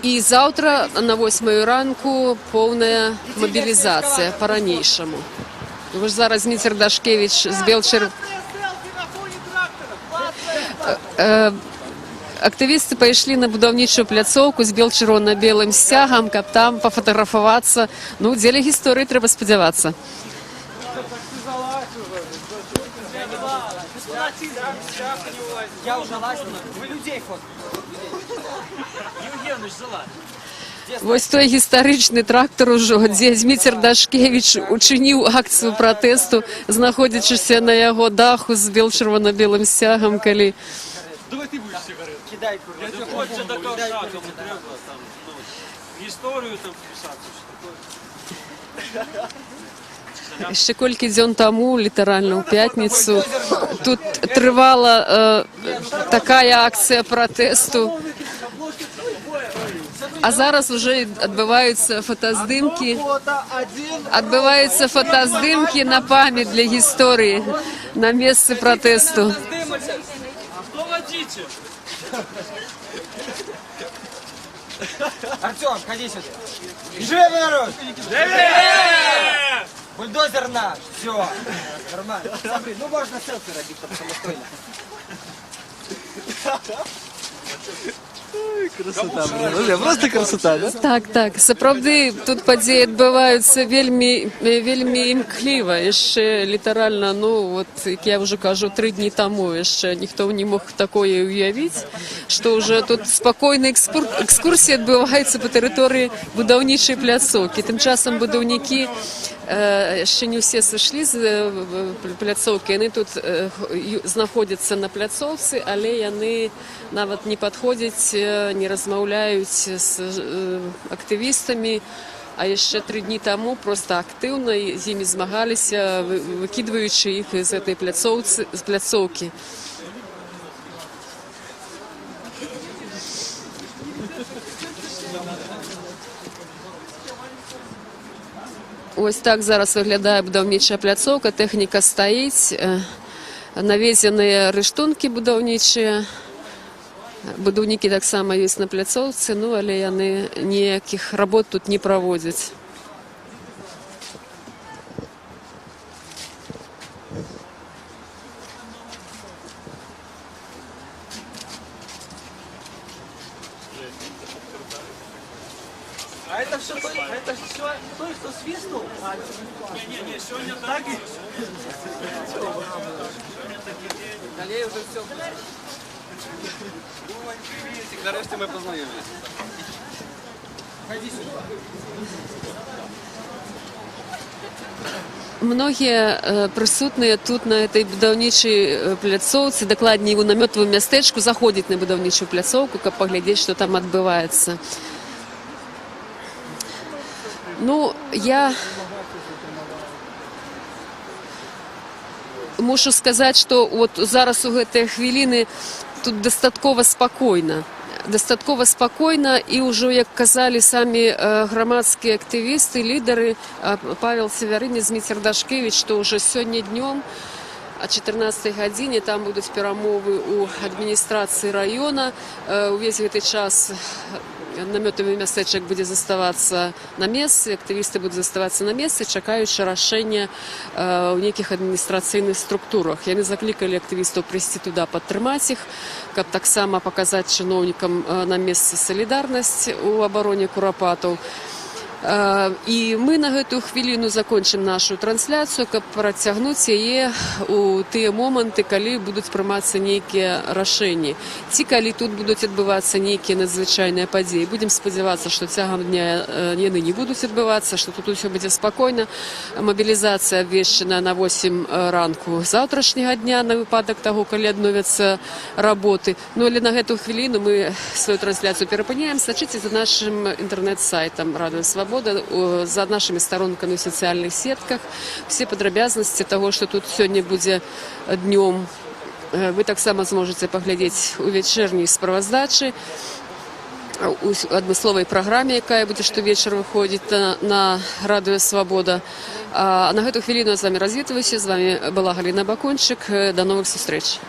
І заўтра на 8 ранку поўная мабілізацыя па-ранейшаму. Вось зараз Зміцер Дашкевіч з Белчер. Актывісты пайшлі на будаўнічую пляцоўку з бел-чырвона-белым сцягам, каб там пафатаграфавацца. Ну, дзеля гісторыі, трэба спадзявацца. Я уже лазил. Вы людей фоткаете. Вось той гістарычны трактар ужо, дзе Зміцер Дашкевіч учыніў акцыю пратэсту, знаходзячыся на яго даху з бел-чырвона-белым сцягам, калі Кидай курицу. Хочеться до ковша, кому треба там, ну, в історію там вписатися, що таке. Яшчэ колькі дзён таму, літаральна ў пятніцу, тут трывала такая акцыя пратэсту. А зараз уже адбываюцца фотаздымкі. Адбываюцца фотаздымкі на памяць для гісторыі на месцы пратэсту. Хто водитель? Артем, ходи сюда. Жыве Беларусь! Жыве! Бульдозер наш. Все. Нормально. Смотри, ну можно селфи рабіць там самастойна. Красота, блин. Вообще, просто красота, да? Так, сапраўды тут падзеі адбываюцца вельмі, вельмі імкліва. Яшчэ літаральна, ну вот, як я ўжо кажу, 3 дні таму яшчэ ніхто не мог такое ўявіць, што ўжо тут спакойна экскурсія адбываецца па тэрыторыі будаўнічай пляцоўкі. Тым часам будаўнікі яшчэ не ўсе сышлі з пляцоўкі, яны тут знаходзяцца на пляцоўцы, але яны нават не падходзяць, не размаўляюць з актывістамі. А яшчэ 3 дні таму проста актыўна з імі змагаліся, выкідваючы іх з гэтай пляцоўцы, з пляцоўкі. Ось так зараз выглядае будаўнічая пляцоўка. Тэхніка стаіць, навезеныя рыштункі будаўнічыя. Будаўнікі таксама ёсць на пляцоўцы, ну але яны ніякіх работ тут не праводзяць. А это все, это все той, кто свистнул? Не-не-не, сегодня так. Далей уже все. Приветик, нарешті ми познайомились. Многія прысутныя тут на этой будаўнічай пляцоўцы, дакладней, у намётавым мястэчку, заходзяць на будаўнічую пляцоўку, каб паглядзець, што там адбываецца. Ну, я мушу сказаць, што вот зараз у гэтыя хвіліны тут дастаткова спакойна. Дастаткова спакойна, і ўжо, як казалі самі грамадскія актывісты, лідары Павел Севярынец, Зміцер Дашкевіч, што ўжо сёння днём а 14 гадзіне там будуць перамовы ў адміністрацыі раёна. Увесь гэты час намётавы мястэчак будзе заставацца на месцы, актывісты будуць заставацца на месцы, чакаючы рашэння ў нейкіх адміністрацыйных структурах. Яны заклікалі актывістаў прыйсці туда падтрымаць іх, каб таксама паказаць чыноўнікам на месцы салідарнасць у абароне Курапатаў. І мы на гэтую хвіліну закончым нашу трансляцыю, каб працягнуць яе ў тыя моманты, калі будуць прымацца нейкія рашэнні ці калі тут будуць адбывацца нейкія надзвычайныя падзеі. Будзем спадзявацца, што цягам дня яны не будуць адбывацца, што тут усё будзе спакойна. Мабілізацыя абвешчана на 8 ранку заўтрашняга дня на выпадак таго, калі адновяцца работы. Ну але на гэтую хвіліну мы сваю трансляцыю перапыняем. Сачыце за нашым інтэрнэт-сайтам Радыё Свабода, за нашымі старонкамі ў сацыяльных сетках. Усе падрабязнасці таго, што тут сёння будзе днём, вы таксама зможаце паглядзець у вячэрняй справаздачы, у адмысловай праграме, якая будзе штовечар выходзіць на Радыё Свабода. А на гэту хвіліну я з вами развітваюся. З вами была Галіна Бакунчык. Да новых сустрэч.